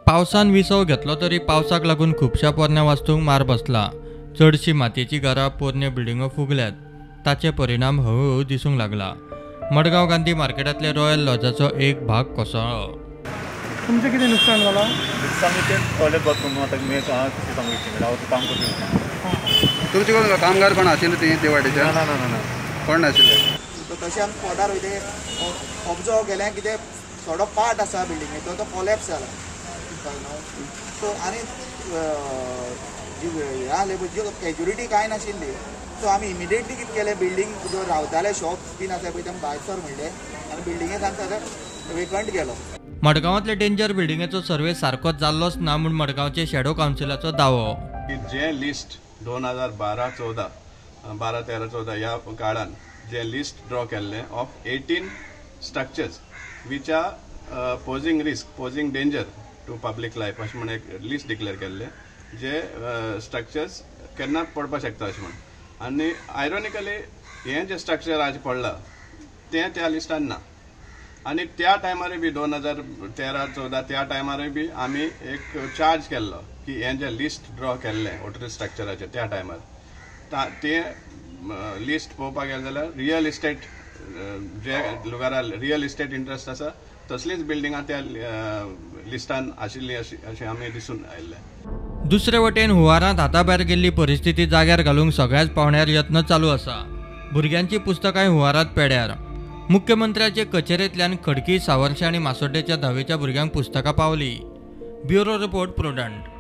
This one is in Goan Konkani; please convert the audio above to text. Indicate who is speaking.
Speaker 1: पावसान विसव घेतलो तरी पावसाक लागून खुबश्या पोरण्या वास्तूंक मार बसला. चडशी मातयेची घरां, पोरण्यो बिल्डिंगो फुगल्यात. ताचे परिणाम हळूहळू दिसूंक लागला. मडगांव गांधी मार्केटांतले रॉयल लॉजाचो एक भाग कोसळ्ळो.
Speaker 2: तुमचें कितें नुकसान जालां?
Speaker 3: नुकसान तें टॉयलेट बाथरूम आतां सांगू हांव काम करता.
Speaker 4: तुमचे कोण कामगार कोण आशिल्ले ते ते वाटेच्या?
Speaker 3: ना ना ना
Speaker 4: कोण नाशिल्ले.
Speaker 5: तशें आमी स्पॉटार वयता ऑब्जर्व केलें कितें थोडो पार्ट आसा बिल्डिंगेचो तो कोलॅप्स जाला. सो आनी जी हें आहलें पळय जी कॅज्युलिटी कांय नाशिल्ली. सो आमी इमिडिएटली कितें केलें, बिल्डींग जो रावताले शॉप्स बीन आसा पळय तें भायर सर म्हणलें आनी बिल्डिंगे सामकें आतां वेकंट केलो.
Speaker 1: मडगांवांतले डेंजर बिल्डिंगेचो सर्वे सारकोच जाल्लोच ना म्हूण मडगांवचे शॅडो कावन्सिलाचो दावो.
Speaker 6: जे लिस्ट 2012 14 12 13 14 ह्या काळान जे लिस्ट ड्रॉ केल्लें of 18 structures which are posing risk, posing danger to public life अशें म्हण एक लिस्ट डिक्लेअर केल्लें, जे स्ट्रक्चर्स केन्ना पडपाक शकता अशें म्हण. आनी आयरोनिकली हें जें स्ट्रक्चर आज पडलां तें त्या लिस्टान ना. आनी त्या टायमारूय बी 2013 14 त्या टायमारूय बी आमी एक चार्ज केल्लो की हें जें लिस्ट ड्रॉ केल्लें वोटर स्ट्रक्चराचें त्या टायमार तें लिस्ट पळोवपाक गेलें जाल्यार रियल इस्टेट जे लुगारा रियल इस्टेट इंट्रस्ट आसा तसलीच बिल्डिंगां त्या लिस्टान आशिल्ली अशें आमी दिसून आयिल्लें.
Speaker 1: दुसरे वटेन हुंवारांत हाताभायर गेल्ली परिस्थिती जाग्यार घालूंक सगळ्याच पावंड्यार यत्न चालू आसा. भुरग्यांची पुस्तकांय हुंवारांत पेड्यार. मुख्यमंत्र्याचे कचेरेंतल्यान खडकी, सावर्शे आनी मासोड्डेच्या धावेच्या भुरग्यांक पुस्तकां पावली. Bureau report, Prudent.